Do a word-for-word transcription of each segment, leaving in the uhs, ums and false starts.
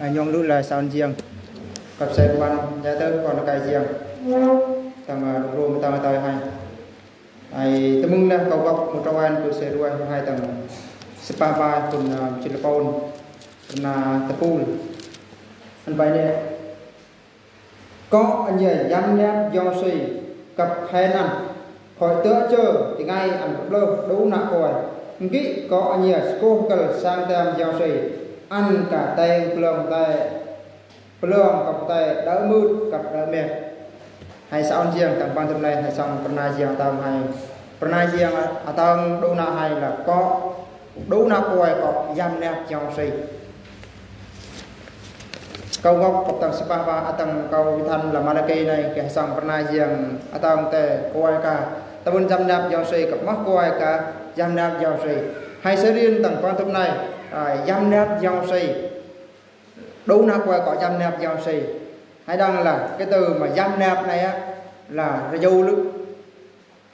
Ơ, nhong lu la saun jiăng. Kăp sen wan, ya tơ kon kai jiăng. Tang, ơ, lu tang tơ hai. Ai, tơmưng na kâo găp mŭt tơ wan kơ se ruai hai tang. Sơpah ba kun, ơ, Chilapon. Na tơpul. Ăn bai ne. Kŏ anai yăm năp yong si kăp khen ăn. Khỏi tơ chơ ti ngai ăn kăp lơ đu nă kôi. Ngĭ kŏ anai sơkôh kăl sang tam yong si. Ăn ka teng plong tai, plong kăp tai đơ mưt kăp đơ meh. Hai saun jiăng tang păng tơm nai hai saun pơna jiăng tang hai. Pơna jiăng atang đu nă hai la kŏ đu nă kôi kŏ yăm năp yong si. Kâo găp kăp tang sơpah ba atang kâo bi than la Malaki nai kơ sang pơna jiăng atang tơ kôi ka. Tơbŭn yăm năp yong si kăp mă kôi ka yăm năp yong si. Hai sơrin tang păng tơm nai, ơ, yăm năp yong si. Đu nă kôi kŏ yăm năp yong si. Hai dang la, kơ tơ mă yăm năp nai a, la rơjâu lŭ.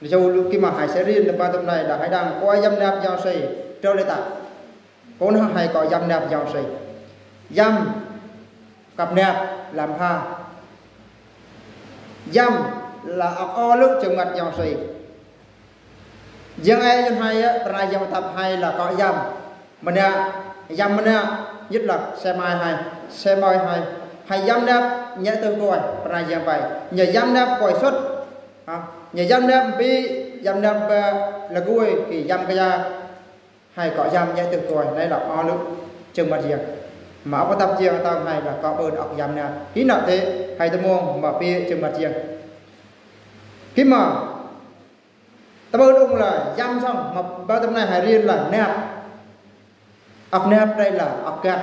Rơjâu lŭ kơ mă hai sơrin tang păng tơm nai la hai dang kôi yăm năp yong si. Trơ lê ta. Kŏ nă hai kŏ yăm năp yong si. Yăm kăp năp lam pha. Yăm la ăk o lŭ chơng măt yong si. Jiăng ai yăm hai a, pơna jiăng tap hai la kŏ yăm. Mơnă, yăm mơnă, yit la, se mai hai, se mai hai. Hai yăm năp, nhă tơ kôi, pơna jiăng bai. Nhă yăm năp kôi sut. Ha, nhă yăm năp bi, yăm năp ba, la gui, ki yăm kơ ya. Hai kŏ yăm nhă tơ kôi, nai la o lŭ, chơng măt jiăng. Mă ăp tap jiăng tang hai la kŏ bơ̆n ăk yăm năp. Ki nă tê, hai tơmong, mă bi chơng măt jiăng. Ki mă, tơbŭn ung la, yăm song, mă ba tơm nai hai rin la, năp. Ăk năp dai la, ăk găt.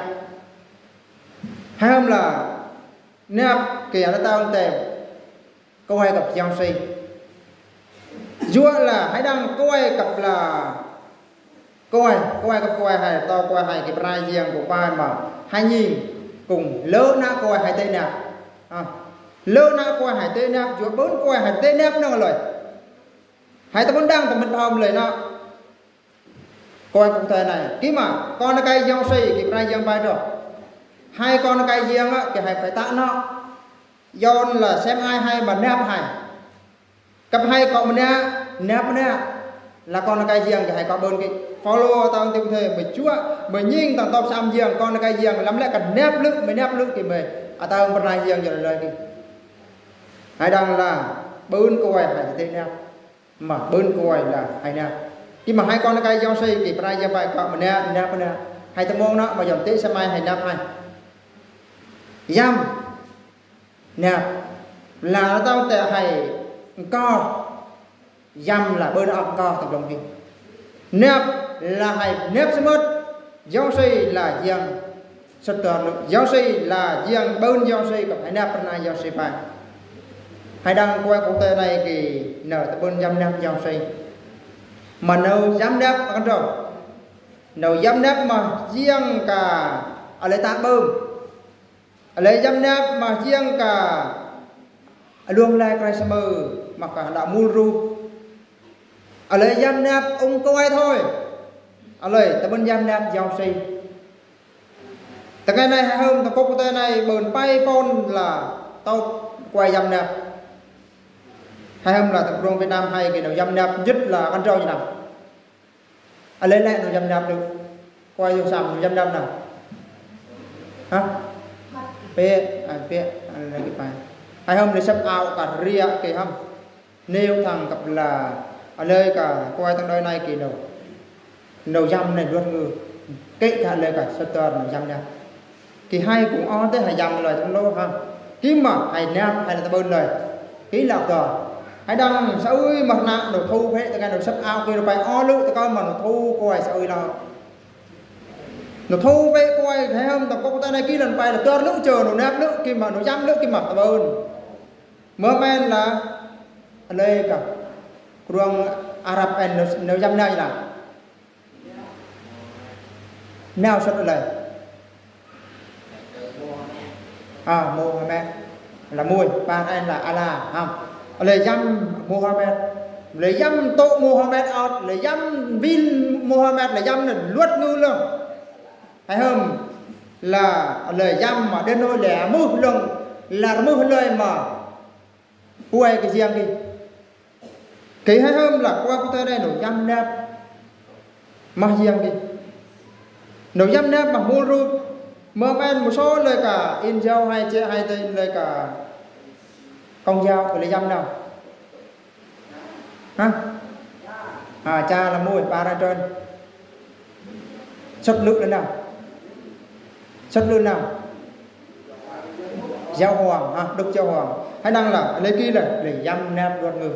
Hai hăm la, năp, kơ ya la tang tem. Kôi kăp yong si. Yua la, hai dang kôi kăp la. Kôi, kôi kăp kôi hai, tơ kôi hai, kơ pơna jiăng kơ bai mă. Hai nhi, kŭng, lơ nă kôi hai tê năp. Ha. Lơ nă kôi hai tê năp, yua bơ̆n kôi hai tê năp nong lơi. Hai tơbŭn dang tơmăt pham lơi nă. Kôi kŭk tơ nai. Ki mă, kon kai yong si, kơ pơna jiăng bai dŏ. Hai kon kai jiăng a, kơ hai phải ta nă. Yon la sem ai hai mă năp hai. Kăp hai kŏ mơnă, năp mơnă. La kon kai jiăng kơ hai kŏ bơ̆n ki. Follow tang tim thê, mă chua, mă nhing tang top sam jiăng, kon kai jiăng, lăm lĕ kơ năp lŭ, mă năp lŭ ki mă. Atang pơna jiăng jơ lơi ki. Hai dang la, bơ̆n kôi hai tê năp. Mă bơ̆n kôi la hai năp. Ki mă hai kon kai yong si ki pơna jiăng bai kŏ mơnă, năp mơnă. Hai tơmong nă, mă yon tê se mai hai năp hai. Yăm. Năp. La tơ tê hai ngkơ. Yăm la bơ̆n ăk ngkơ tơ blong ki. Năp la hai năp sơmơ̆t. Yong si la jiăng sơtơr lŭ. Yong si la jiăng bơ̆n yong si kăp hai năp pơna yong si bai. Hai dang kôi kŭk tơ nai ki nơ tơbŭn yăm năp yong si. Mă nơ yăm năp ăk dŏ. Nơ yăm năp mă jiăng ka a lơi ta bơ̆m. A lơi yăm năp mă jiăng ka a luông lai Krai Samơ̆ mă ka đă mul rup. A lơi yăm năp ung kôi thôi. A lơi tơbŭn yăm năp yong si. Tơkai nai hai hơm tang kŭk tơ nai bơ̆n pai pôn la tâu kôi yăm năp. Hai hơm la tang krong Việt Nam hai kơ nơ yăm năp jĭt la kăn trâu jĭt năp. A lơi lĕ nơ yăm năp đu. Kôi yong sam nơ yăm năp nă. Ha? Pê, a, pê, a, lơi ki pai. Hai hơm lơi săp ao ka ria kơ hơm. Nêu thang kăp la. A lơi ka kôi tang đôi nai kơ nơ. Nơ yăm nai luăt ngư. Kơ ka lơi ka sơtơr nơ yăm năp. Ki hai kŭng o tê hai yăm lơi tơm lô ha. Ki mă hai năp hai la tơbŭn lơi. Ki lăp tơ. Hai dang sa ơi mă nă nơ thu phê tơkai nơ săp ao ki nơ pai o lŭ tơkai mă nơ thu kôi sa ơi la. Nơ thu phê kôi hai hơm tang kŭk tơ nai ki lăn pai la tơr lŭ chơ nơ năp lŭ ki mă nơ yăm lŭ ki mă tơbŭn. Mơmen la a lơi ka. Krong Arab en nơ, nơ yăm nai la. Nao sut a lơi. A, Muhammad. La mui, pan en la Allah, hăm. A lơi yăm Muhammad. Lơi yăm tŭ Muhammad ot, lơi yăm bil Muhammad, lơi yăm nơ luăt ngư lơ̆ng. Hai hơm. Lah, lah yăm mă đe nô lah mưh lŏng, lah mưh lơi mă. Pô ai kơ jiăng kơ. Kơ hai hôm lah, pô ai kơ tơ nai nô yăm năp. Mă jiăng kơ. Nô yăm năp mă mŭl rup. Mơm en mŭ sô lơi kơ, in jao hai che hai tơ in lơi kơ. Kông jao, kơ lơi yăm năp. Hă? À, cha là môi, ba ra trên. Xuất lự là nào? Xuất lự nào? Giáo hoàng, hă? Đức giáo hoàng. Hay năng là, lễ ký là, lễ yăm nạp luật ngự.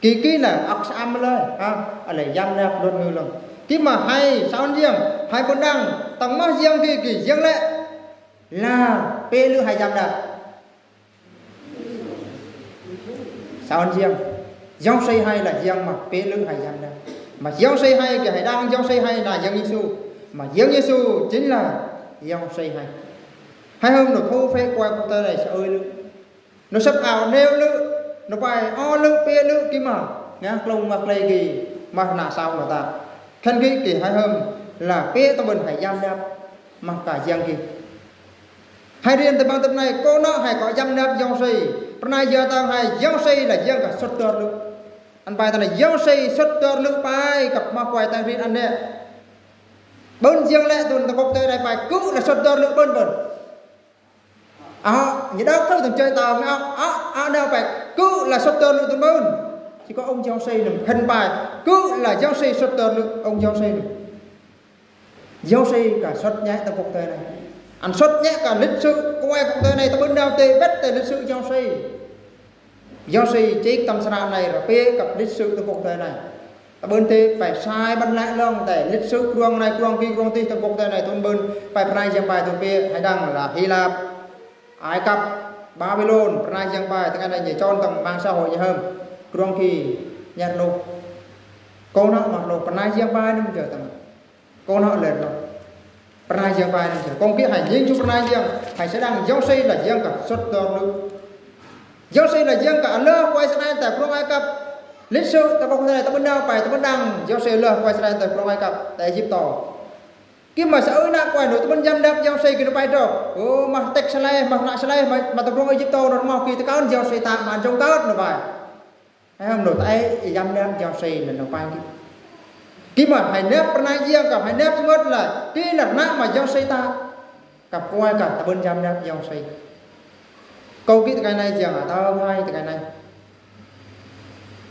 Ký ký là, ốc sam lơi, hă? À, lễ yăm nạp luật ngự lông. Ký mà hay, sao anh riêng? Hay bôn đăng, tăng mă riêng ký, ký riêng lệ. Là, pê lự hay yăm nạp. Sao ăn jiăng? Yong Sê Hai là jiăng mă pê lự hai yăm năp. Mă Yong Sê Hai kơ hai đang Yong Sê Hai là Yêsu. Mă Yêsu chính là Yong Sê Hai. Hai hôm nô phu phê kuai kơ tơ nai sa ơi lự. Nô săp ao nêu lự. Nô pai o lự pê lự ký mă. Ngă klông mă klei ký. Mă nă sao nô ta. Khăn ký ký hai hôm là pê tơ bơn hai yăm năp. Mă kơ jiăng ký. Hai riêng tơ bang tơp nai, kơ nă hai kơ yăm năp Yong Sê. Pơ nai yơ tang hai Yong Sê là jiăng kơ sut dơr lự. Ăn pai tơ nai Yong Sê sut dơr lự pai kăp mă kuai tang rin ăn nê. Bơn jiăng lĕ tun tơkŭk tơ nai pai kŭ là sut dơr lự bơn bơn. À, ñu đăk thâu tang čơi tao ngă, à, à, nao pai kŭ là sut dơr lự tun bơn. Chỉ có ông Yong Sê nâm khăn pai, kŭ là Yong Sê sut dơr lự, ông Yong Sê nâm. Yong Sê kơ sut nhẹ tơkŭk tơ nai. Ăn sut nhẹ kơ lịch sử kuai kŭk tơ nai, tơ bơn nao tê, bết tê lịch sử Yong Sê. Yong Sê chik tăm sra nai, ră pê kăp lịch sử tơkŭk tơ nai. Tơ bơn tê, pai sai băn lĕ lông tê, lịch sử kruang nai, kruang ký, kruang tih tơkŭk tơ nai, tun bơn, pai pơ nai jiăng pai tun pê, hai đang là Hy Lạp, Ai Cập, Babylon, pơ nai jiăng pai, tơ nai ñu chon tang mạng xã hội ñu hôm, kruang ký, nhar nô. Kơ nă mă nô, pơ nai jiăng pai nâm jơ tang. Kơ nă lĕ nô. Pơ nai jiăng pai nâm jơ. Kông ký hai jing chu pơ nai jiăng. Hai sa đang Yong Sê là jiăng kơ sut dơr lự. Yong Sê là jiăng kơ lơ kuai sa nai tơ kruang Ai Cập. Lịch sử tơ kŭk tơ nai tơ bơn nao pai tơ bơn đang. Yong Sê lơ kuai sa nai tơ kruang Ai Cập. Tơ Êjip tô. Ký mă sa ơi nă kuai nô tơ bơn yăm năp Yong Sê ký nô pai dŏ. Ô, mă tĕk sa lai, mă nă sa lai, mă, mă tơ kruang Êjip tô nô mă ký tơ kơn Yong Sê ta mă jong kơn nô pai. Hai hôm nô ta ai yăm năp Yong Sê nơ nô pai ký. Ký mă hai năp pơ nai jiăng kăp hai năp sơmơ̆t lă. Ký lă nă mă Yong Sê ta. Kăp kuai kăp tơ bơn yăm năp Yong Sê. Kơ ký tơ nai jiăng a tơ hai tơ nai.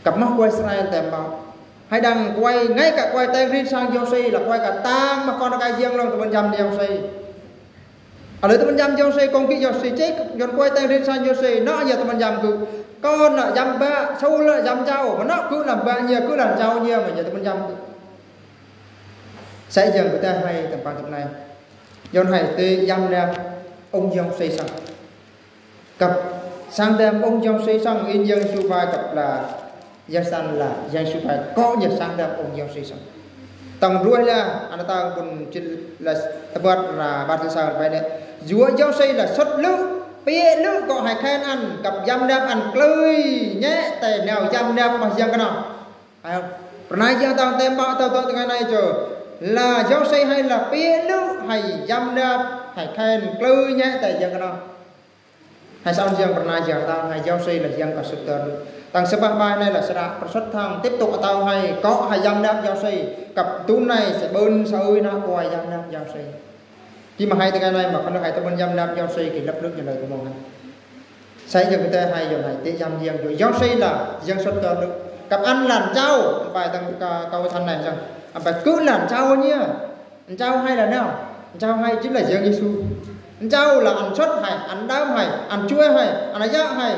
Kăp mă kuai Israel tơm bă. Hai đang kuai ngai kăp kuai tang rin sang Yong Sê lă kuai kăp tang mă kơ nă kơ jiăng lông tơ bơn yăm Yong Sê. A lơi tơ bơn yăm Yong Sê kông ký Yong Sê chik, yơn kuai tang rin sang Yong Sê, nă yơ tơ bơn yăm kŭ. Kơ nă yăm bă, sâu lă yăm jao, mă nă kŭ lăm bă nhia, kŭ lăm jao nhia, mă yơ tơ bơn yăm kŭ. Sai jiăng kơ ta hai tơm păng tơp nai. Yơn hai tê yăm năp, ông Yong Sê sang. Kăp sang đam ông Yong Sê sang, in Yêsu pai kăp lă, yơ san lă, Yêsu pai kơ nhơ sang đam ông Yong Sê sang. Tang ruai lă, ăn tang bun chil lă tơbăt ra băt sa pai nê. Yua Yong Sê lă sut lự, pê lự kơ hai khan ăn, kăp yăm năp ăn klơi, nhẹ tê nao yăm năp mă jiăng kơ nă. Ai, pơ nai jiăng tang tơm bă tơ tơ tơ nai nai jơ. Lă Yong Sê hai lă pê lự hai yăm năp, hai khan klơi nhẹ tê jiăng kơ nă. Hai sa ôn jiăng pơ nai jiăng tang hai Yong Sê lă jiăng kơ sut dơr lự. Tang sa bah bai nai lă sra pơsut thang tiếp tục a tao hai kơ hai yăm năp Yong Sê. Kăp tun nai sa bơn sa ơi nă kuai yăm năp Yong Sê. Ký mă hai tơ nai mă khan hai tơ bơn yăm năp Yong Sê ký lăp lŭk ñu lơi tơ mông hai. Sai jiăng kơ ta hai yơn hai tê yăm jiăng jơ. Yong Sê lă jiăng sut dơr lự. Kăp ăn lăn jao, pai tang kơ, kơ than nai jiăng. Ăn pai kŭ lăn jao nhia. Jao hai lă nao. Jao hai chính là Yêsu. Jao lă ăn sut hai, ăn đam hai, ăn chuai hai, ăn a yă hai.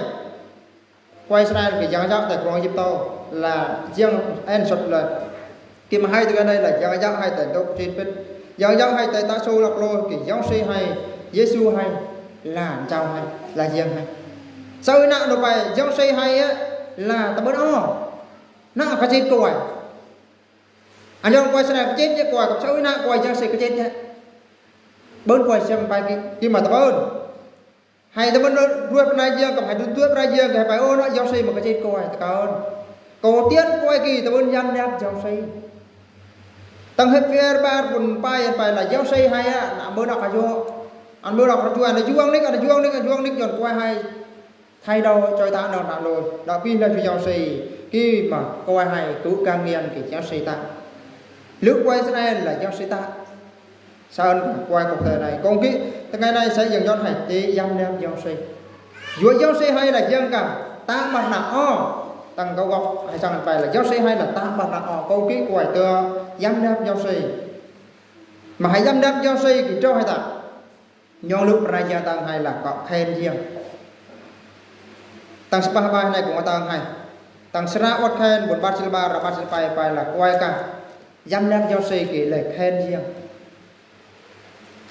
Kuai Israel ký yăng a yă tơ kruang Êjip tô lă jiăng en sut lă. Ký mă hai tơ nai lă yăng a yă hai tơ dŏ chit pit. Yăng a yă hai tơ ta sô lăk lô ký Yong Sê hai, Yêsu hai, lă jao hai, lă jiăng hai. Sa ơi nă nô pai Yong Sê hai á, lă tơ bơn o. Nă kơ chit kuai. Ăn yơn kuai sa nă kơ chit nhé kuai, kăp sa ơi nă kuai Yong Sê kơ chit nhé. Bơn kuai sem pai ký, ký mă tơ bơn. Hai tơ bơn ruai pơ nai jiăng, kăp hai dŭt ruai pơ nai jiăng, kăp hai pai ôn, Yong Sê mă kơ chit kuai, tơ kơn. Kơ tiết kuai ký, tơ bơn yăm năp Yong Sê. Tang hep fer bar bun pai, pai la Yôsuê hai a, na bơ na ka jo. An bơ na ka jo, an juang nik, an juang nik, an juang nik, jon kuai hai. Thay đổi choi ta nơ na lôi. Đó pi la chu Yôsuê. Ki ma kuai hai tu kang nian ki Yôsuê ta. Lưk kuai Israel la Yôsuê ta. Sa ơn kuai kok tơ nai. Kong ki, tơ ngai nai sa yang jon hai. Te yam niam Yôsuê. Yua Yôsuê hai la yang ka. Tang ma na o. Tang kau kok hai sang pai la Yôsuê hai la tang ma na o. Kong ki kuai tơ yam niam Yôsuê. Ma hai yam niam Yôsuê ki tơ hai ta. Nhong lưk pernai yang tang hai la kok khen yang. Tang sepah bai nai kong tang hai. Tang sra ot khen, bun bar sil bar, ra bar sil pai, pai la kuai ka. Yam niam Yôsuê ki le khen yang.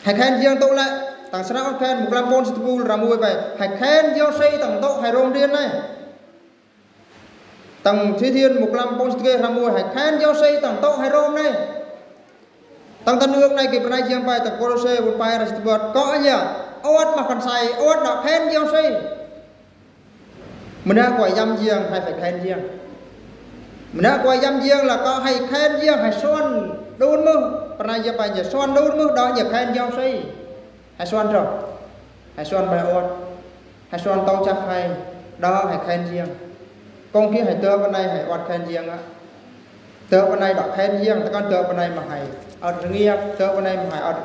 Hai khen yang tu la. Tang sra ot khen, bun klam pon sil tepul, ra mui pai. Hai khen Yôsuê tang tu hai rom dien nai. Tang thi thien muk lam pong sitke hramuai hai khen Yôsuê tang tôk hai rom nai. Tang tăn ương nai ki pernai jiang pai tang Kôlôse bun pai ra sitbot kok anya. Ôt ma khan sai, ôt đa khen Yôsuê. Mna kuai yam jiang hai phải khen jiang. Mna kuai yam jiang la kok hai khen jiang hai suan đun mơ. Pernai jiang pai nya suan đun mơ đa nya khen Yôsuê. Hai suan tro. Hai suan bai ôt. Hai suan tông chak hai. Đa hai khen jiang. Kong ki hai tơ pernai hai ôt khen jiang a. Tơ pernai đa khen jiang. Tơ kan tơ pernai ma hai ôt rngiak. Tơ pernai ma hai ôt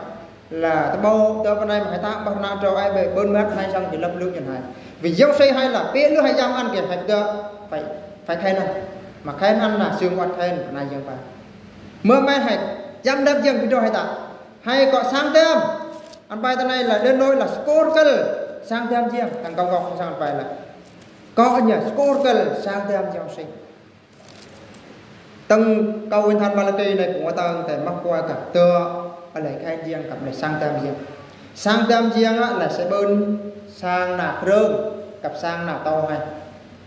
la tơ bâu. Tơ pernai ma hai ta bar na tro ai bai bơn mat hai sang ki lăp lưk jan hai. Vì Yôsuê hai la. Pi lưk hai yam ăn ki hai tơ. Phải, phải khen ăn. Ma khen ăn na sương ôt khen pernai jiang pai. Mơ mai hai. Yam đap jiang ki tro hai ta. Hai kok sang tem. Ăn pai tơ nai la đơn nôi la skur kal sang tem jiang. Tang kong kok sang ăn pai la. Kok nya skur kal sang tem jiang sing. Tang kau in than Malakê nai kung tang te mak kuai kap tơ. Alai khen jiang kap nai sang tem jiang. Sang tem jiang a la se bơn sang na krơng kap sang na tâu hai.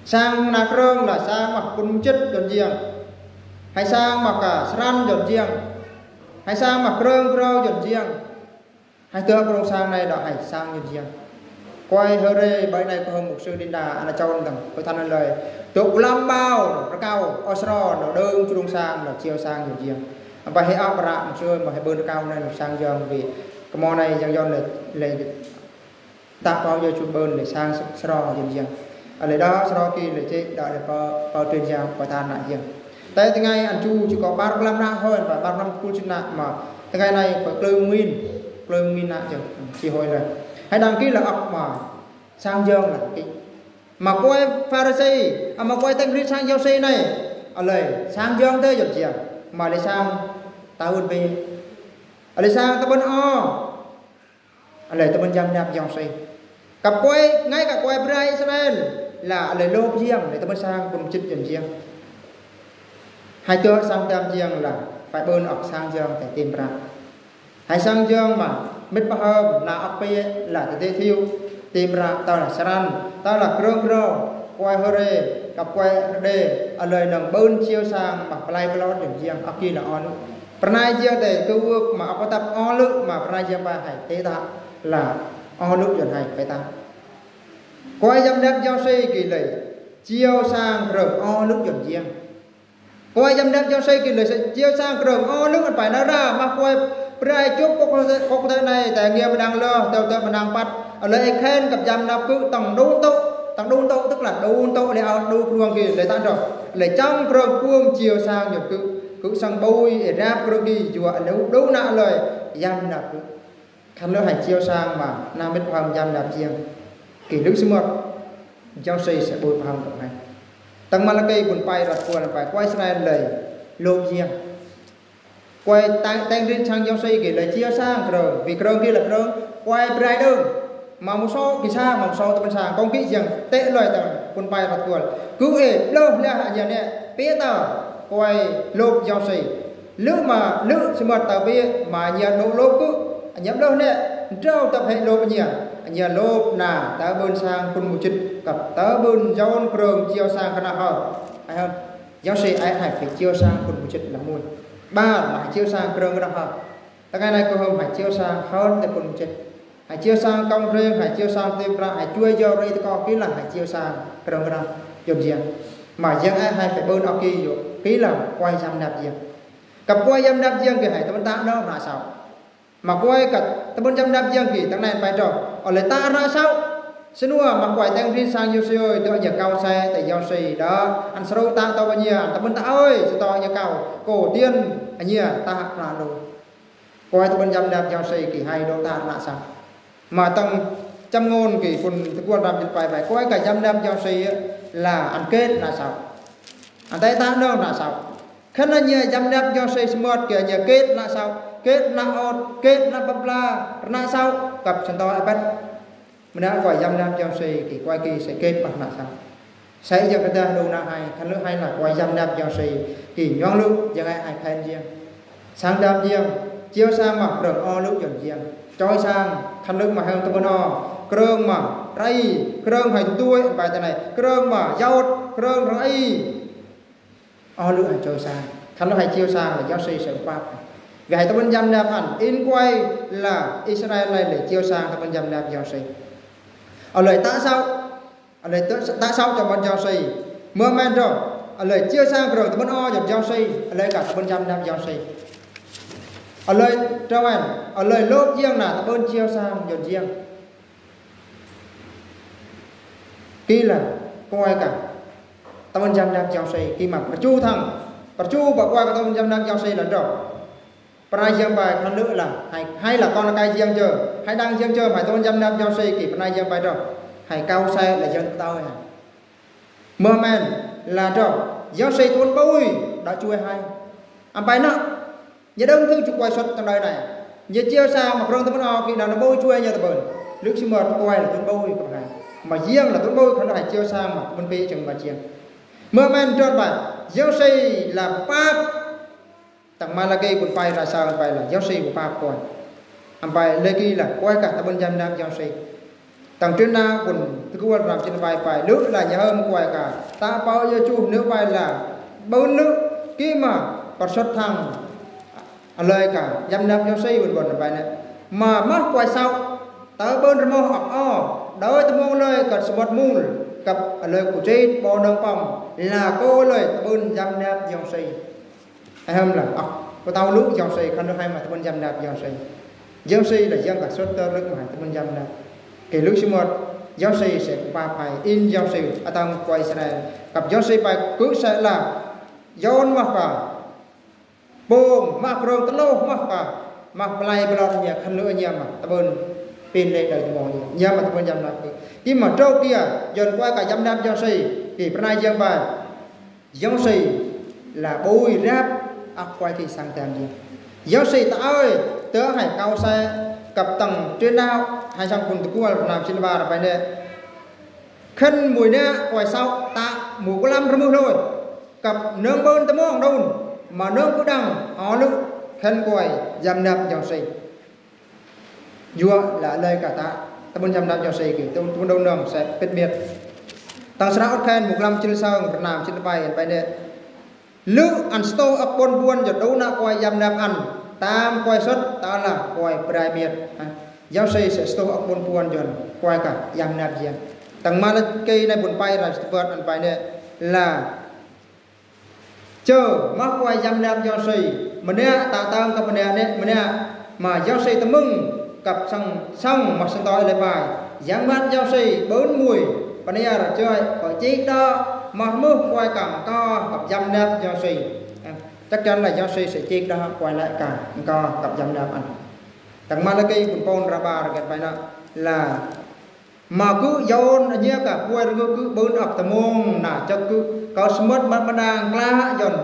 Sang na krơng la sang ma pun mchit jon jiang. Hai sang ma ka sran jon jiang. Hai sang ma krơng krơng jon jiang. Hai tơ krong sang nai đa hai sang jon jiang. Kuai hơ rê bai nai kơ hơ mục sư Đinh Đà, ana chôn tang, kơ than ana lơi. Tơ u lam bao, rkao, osro, nơ đơng, chulung sang, nơ chiêu sang jon jiang. Apa he ap ra, mục sư, ma he bơn rkao nai, nơ sang jiang, vì, kơ mo nai, jiang jon lơi, lơi, ta pao jiang chu bơn, lơi sang, sro, jon jiang. Alai đa sro ki lơi chê, đa lơi pao, pao tuyên jiang, pao than na jiang. Tơ tơ ngai ăn chu chu kok bar klam na hoi, bar klam kul chu na ma. Tơ ngai nai kok klơm ngin, klơm ngin na jiang, chi hoi lơi. Hai đăng ki la ăk ma, sang jiang la ki. Ma kuai Pharisê, a ma kuai teng rit sang Yôsuê nai. Alai, sang jiang tơ jon jiang. Ma lơi sang tahun bi. Alai sang tơ bơn o. Alai tơ bơn jam nap Yôsuê. Kap kuai, ngai kap kuai brai Israel. La alai lôp jiang, alai tơ bơn sang pun mchit jon jiang. Hai tơ sang tem jiang la, phải bơn ăk sang jiang te tim bra. Hai sang jiang ma, mit paham, na ăk pe la te te thiu. Tim bra, tơ la sran, tơ la krơng krơng, kuai hơ rê, kap kuai rđê, alai nâng bơn chiêu sang ma, plai klot jon jiang, ăk ki la on. Pernai jiang te kơ wơk ma apatap o lưk ma pernai jiang pa hai te ta la o lưk jon hai pe ta. Kuai yam nap Yôsuê ki lơi chiêu sang krơng o lưk jon jiang. Kuai yam nap Yôsuê ki lơi chiêu sang krơng o lưk ăn pai na ra ma kuai prai chup kok tơ, kok tơ nai te ngiam mnang lơ, tơ tơ mnang pat. Alai khen kap yam nap kơ tang đun tôk, tang đun tôk tức là đun tôk lơi ao đu kruang ki lơi tang tro. Lơi chang krơng kuôm chiêu sang jon kơ, kơ sang bôi, e rap krơng ki jua lơi đu na lơi yam nap kơ. Khan lơ hai chiêu sang ma, na mit paham jam nap jiang. Ki lưk sumot, Yôsuê se bôi paham kok hai. Tang Malakê bun pai rat kual pai, kuai Israel lơi, lôp jiang. Kuai teng, teng rit sang Yôsuê ki lơi chiêu sang krơng, vì krơng ki la krơng, kuai brai đơng. Ma mu so, ki sang, ma mu so tơ bơn sang, kong ki jiang, te lơi tang, bun pai rat kual. Kơ e, lơ, lơ, a jiang ne, pe ta, kuai lôp Yôsuê. Lưk ma, lưk sumot tơ bi, ma nya đu lôp kơ, nya blơh ne, drao tơ phe lôp nya, nya lôp na, tơ bơn sang pun mchit, kap tơ bơn jon krơng chiêu sang kơ na hơ. Ai hơ, Yôsuê ai hai phải chiêu sang pun mchit la mui. Bar, ma chiêu sang krơng kơ na hơ. Tơ ngai nai kơ hơ hai chiêu sang hơ te pun mchit. Hai chiêu sang kong rê, hai chiêu sang tim bra, hai chuai jo rê tơ kok ki la, hai chiêu sang krơng kơ na jon jiang. Ma jiang ai hai phải bơn ăk ki yo, ki la, kuai jam nap jiang. Kăp kuai yăm nap jing kơ hai, tơpơ̆n ta nơ̆ng ră său. Mă kuai kăp tơpơ̆n yăm nap jing kơ tang nai pai dŏ. Ơ lĕ ta ră său. Sơnua mă kuai teng rin sang Yôsuê ơi, dŏ ñu kâu se tơ Yôsuê đa. Ăn sơrô ta tơ bơni, ăn tơpơ̆n ta ơi, sơtô ñu kâu. Kơ tiên, ăn ñu ta ră lu. Kuai tơpơ̆n yăm nap Yôsuê kơ hai dŏ ta ră său. Mă tang chăm ngôn kơ pun tơkual răm jin pai pai. Kuai kơ yăm nap Yôsuê la ăn kĕt ră său. Ăn ta ta nơ̆ng ră său. Khân ñu yăm nap Yôsuê sơmơ̆t kơ ñu kĕt ră său. Kĕt ră ôt, kĕt ră bơbla, ră său, kăp sơtô ăpăt. Mơnă kuai yăm nap Yôsuê kơ kuai kơ se kĕt ăp ră său. Sa jing kơ ta đô na hai, khân lư hai na kuai yăm nap Yôsuê kơ nhong lư jing hai hai khân jing. Sang dam jing, chiêu sang mă krơng ơ lư jing jing. Choi sang, khân lư mă hơng tơpơ̆n ơ, krơng mă rai, krơng hai tuai, bai tơ nai, krơng mă yaot, krơng rai. Ơ lư hai choi sang, khân lư hai chiêu sang la Yôsuê se pap. Gah hai tơpơ̆n yăm nap ăn, in kuai la Israel lai lĕ chiêu sang tơpơ̆n yăm nap Yôsuê. Ơ lơi ta său, ơ lơi ta, ta său chăm bơ̆n Yôsuê. Mơmen dŏ, ơ lơi chiêu sang krơng tơpơ̆n ơ jing Yôsuê, ơ lơi kăp tơpơ̆n yăm nap Yôsuê. Ơ lơi trao ăn, ơ lơi lôk jing na tơpơ̆n chiêu sang jing jing. Kơ la kuai kăp tơpơ̆n yăm nap Yôsuê, kơ mă pơchu thăng. Pơchu bă kuai kăp tơpơ̆n yăm nap Yôsuê la dŏ. Pơnai jing pai khân lư la, hai, hai la kon kai jing jơ, hai đang jing jơ, hai tơpơ̆n yăm nap Yôsuê kơ pơnai jing pai dŏ. Hai kâu se la jing tao hai. Mơmen la dŏ, Yôsuê tơpơ̆n bôi, đa chuai hai. Ăn pai nă, ñu đơ̆ng thư̆ chu kuai sŏt tang đơi nai. Ñu chiêu sang mă krơng tơpơ̆n ơ kơ na nă bôi chuai ñu tơpơ̆n. Lư sơmơ̆t kuai la tơpơ̆n bôi kơ hai. Mă jing la tơpơ̆n bôi khân lư hai chiêu sang mă tơpơ̆n pê jing mă jing. Mơmen dŏ pai, Yôsuê la pap. Tang Malaki pun pai ră său pai la Yôsuê pun pap kuai. Ăn pai Lêki la kuai kăp tơpơ̆n yăm nap Yôsuê. Tang Trên Nao pun tơkual răm jin pai pai lư la ñu hơm kuai kăp. Ta pao yơ chu nư pai la bơ̆n lư kơ mă pơsŏt thăng. Ơ lơi kăp yăm nap Yôsuê bơ̆n bơ̆n pai nă. Mă mă kuai său. Tơpơ̆n rơmô ăp ơ. Đơi tơmong lơi kăp sơmơ̆t mul. Kăp ơ lơi ku jêt bơ̆n nơ̆ng păm. La kơ lơi tơpơ̆n yăm nap Yôsuê. Ahem la, ah, pơtao lư Yôsuê, khân lư hai mă tơpơ̆n yăm nap Yôsuê. Yôsuê la jing kăp sŏt tơ lư mă tơpơ̆n yăm nap. Kơ lư sơmơ̆t, Yôsuê se pap hai, in Yôsuê, atang kuai Israel. Kăp Yôsuê pai kư̆ se la, yon mă kăp, pông, mă krơng tơlôh mă kăp, mă plai bơlon ñu, khân lư ñu mă, tơpơ̆n pin lê đơi tơmong ñu, ñu mă tơpơ̆n yăm nap kơ. Kơ mă trô kiơ, yon kuai kăp yăm nap Yôsuê, kơ pơnai jing pai. Yôsuê la bôi rap ăp kuai kơ sang dam jing. Yôsuê ta ơi, tơ hai kâu se kăp tang Trên Nao, hai sang pun tơkual rơnam jin bar pai nĕ. Khân mui nĕ kuai său ta mui kulam rơmưh lôi. Kăp nơ̆ng bơ̆n tơmong đôn, mă nơ̆ng kơdang, ơ lư, khân kuai, yăm nap Yôsuê. Yua la lơi kăp ta, tơpơ̆n yăm nap Yôsuê kơ, tơpơ̆n, tơpơ̆n đôn nơ̆ng se pit miet. Tang sơra ôt khen muk lăm jil sơng, rơnam jil pai, pai nĕ. Lư ăn sơtô ăp ƀon buôn jơ̆ đô na kuai yăm nap ăn, tam kuai sŏt, ta la kuai prai miet. Ha. Yôsuê se sơtô ăp ƀon buôn jơ̆ kuai kăp yăm nap jing. Tang Malaki nai bun pai ră sơtơpơt ăn pai nĕ. La Chơ, mă kuai yăm nap Yôsuê, mơnă, ta tang kăp mơnă nĕ, mơnă, mă Yôsuê tơmơ̆ng, kăp sang, sang, mă sơng tơ lê pai, yang măt Yôsuê, bơ̆n mui, pơnăr, chơi, pơchik đă, mă mưh kuai kăp, kơ, kăp yăm nap Yôsuê. Chắc chắn là Yôsuê sẽ chik đă, kuai lĕ kăp, kơ, kăp yăm nap ăn. Tang Malaki, bun pôn ră bar, găt pai nă, là Mă kư̆ yon, ăña kăp kuai rơngư kư̆ bơ̆n ăp tơmong, na chăk kư̆, kơ sơmơ̆t măt mơnang klă yon,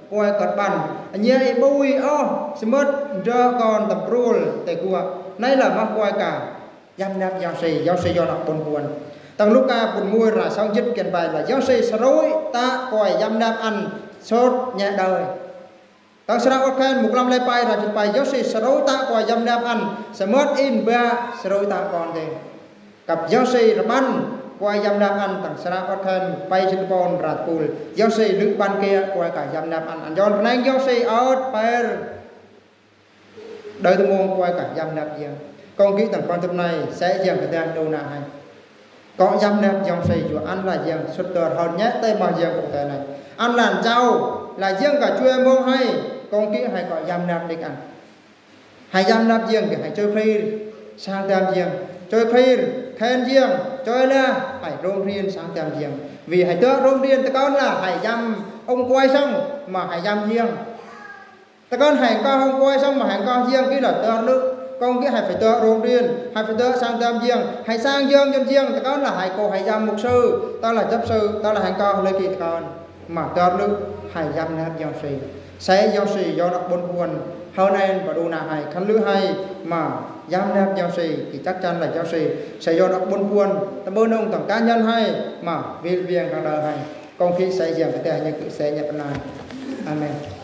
kuai kăt ƀăn. Ăña i bui ôh, sơmơ̆t ndră kon tơm prul, tê kuă. Nai la mă kuai kăp yăm nap Yôsuê, Yôsuê yon ăp ƀon buôn. Tang Luka bun mui ră song jĭt kăn pai la, Yôsuê sơrui ta kuai yăm nap ăn sôt ñĕ đơi. Tang sơra ôt khen muk lăm lê pai ră jĭt pai Yôsuê sơrui ta kuai yăm nap ăn, sơmơ̆t in ba sơrui ta kon dê. Kăp Yôsuê rơbăn kuai yăm nap ăn tang sơra ôt khen muk pai jĭt pôn ră pul. Yôsuê lư̆ ƀăn kĕ kuai kăp yăm nap ăn. Ăn yon rơneng Yôsuê ôt per. Đơi tơmong kuai kăp yăm nap jing. Kông kĭ tang păng tŭp nai, sĕ jing kơdang đô na hai. Kơ yăm nap Yôsuê yua ăn la jing sut tơ hon ñĕ tê mă jing kông tê nai. Ăn lan jao, la jing kơ chuê mông hai. Kông ký hãy kơ yăm năp đĭ ăn. Hãy yăm năp jiăng kơ hãy čơi khlir sang tam jiăng. Čơi khlir, khen jiăng, čơi lah, hãy rôm rin sang tam jiăng. Vì hãy tơ rôm rin, tơ kơn lah hãy yăm ông quay sông mà hãy yăm jiăng. Tơ kơn hãy kơ ông quay sông mà hãy kơ jiăng ký là tơ lư. Kông ký hãy phải tơ rôm rin, hãy phải tơ sang tam jiăng, hãy sang jiăng yăm jiăng, tơ kơn là hãy kơ hãy yăm mục sư, tơ là chấp sự, tơ là hãy kơ lê ký tơ kơn. Mà tơ lư hãy yăm năp Yang Si. Sĕ Yang Si yua năk ƀon ƀuăn. Hơ nên ƀă đu nă hãy, khăn lư hãy, mà yăm năp Yang Si, ký chắc chắn là Yang Si. Sĕ yua năk ƀon ƀuăn, tơ ƀơ nông tăm cá nhân hãy, mà vì viên khăn đơ hãy. Kông ký sĕ jiăng kơ tơ hãy ñu ký sĕ nhật bơnai. Amen.